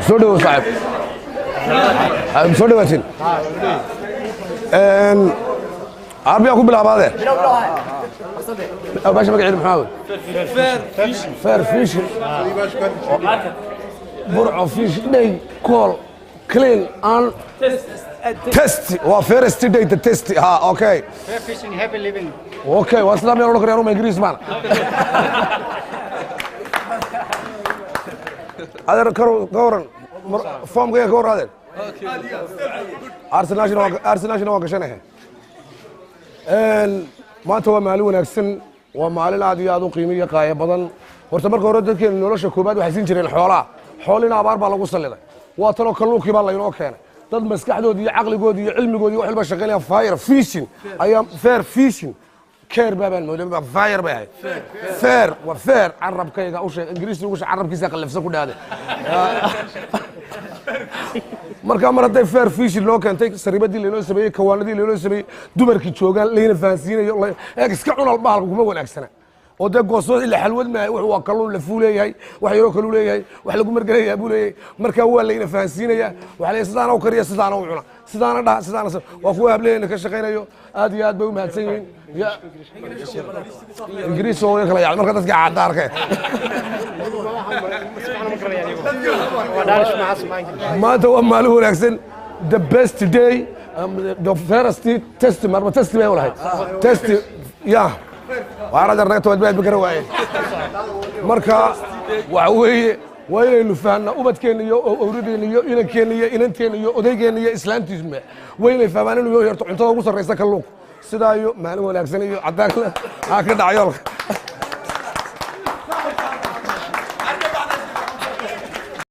Soo dhawow saaxiib, soo dhawaatiin. Arbiyaa ku bilaabaadee baasha magaceedu maxaa wey? Fair Fish, Burco Fish Day call clean and test. Waa first day the test ha. Okay. Fair fishing, happy living. Okay, waa sidaa meel odhan karaya ruma Ingiriis maana. Adeer, ka waran foomkaya? Ka waran adeer? Arsenal waa gashanahe. Maanta waa maalin wanaagsan, waa maalin aad iyo aad u qiimo iyo qaayo badan. Horta marka hore dadkeenu nolosha koobaad waxay siin jireen xoolaha, xoolina abaar baa lagu salliday. Waa tanoo kalluunkii baa laynoo keenay, dad maskaxdoodi iyo caqligoodi iyo cilmigoodi wax walba shaqaynaya. Fire fishing ayaa fair fishing care baa baan mooday, fire bay ahayd. Fair waa fair. Carabkayga u sheeg Ingiriisi ugu sheeg, carabkiisa qallafsan ku dhahday. Marka mar hadday fair fishing loo keentay, saribadii laynoo sameeyey, kawaanadii laynoo sameeyey, dumarkii joogaan, layna fahansiinayo, eeg iska cunal bahalka kuma wanaagsana oo dee goosoo ila xalwad maahay. Wuxuu waa kalluun lafuu leeyahay, wax yaroo kaluu leeyahay, wax lagu margelayaa buu leeyahay. Marka waa layna fahansiinayaa, waxaa leeyahay sidaana u kariya, sidaana u cuna, sidaana dhaha, sidaana. Waa kuwa hableena ka shaqaynayo, aad iyo aad bay u mahadsan yihiin. Ingiriis oo kala yaacay marka dadka cadda arkeen. Maanta waa maalin wanaagsan, the best day, the first test marba test bay u lahayd test ya waana darnaga tobaad baad gara waaye. Marka waxa weeye waa inaynu fahnaa ubadkeenna iyo owradeenna iyo inankeenna iyo inanteenna iyo odaygeenna iyo islaantiisma waa inay fahmaan inuu yarto cuntada ugu sarraysa kalluunka. Sidaa iyo maalin wanaagsan iyo cadaan ha ka dhacayoolka.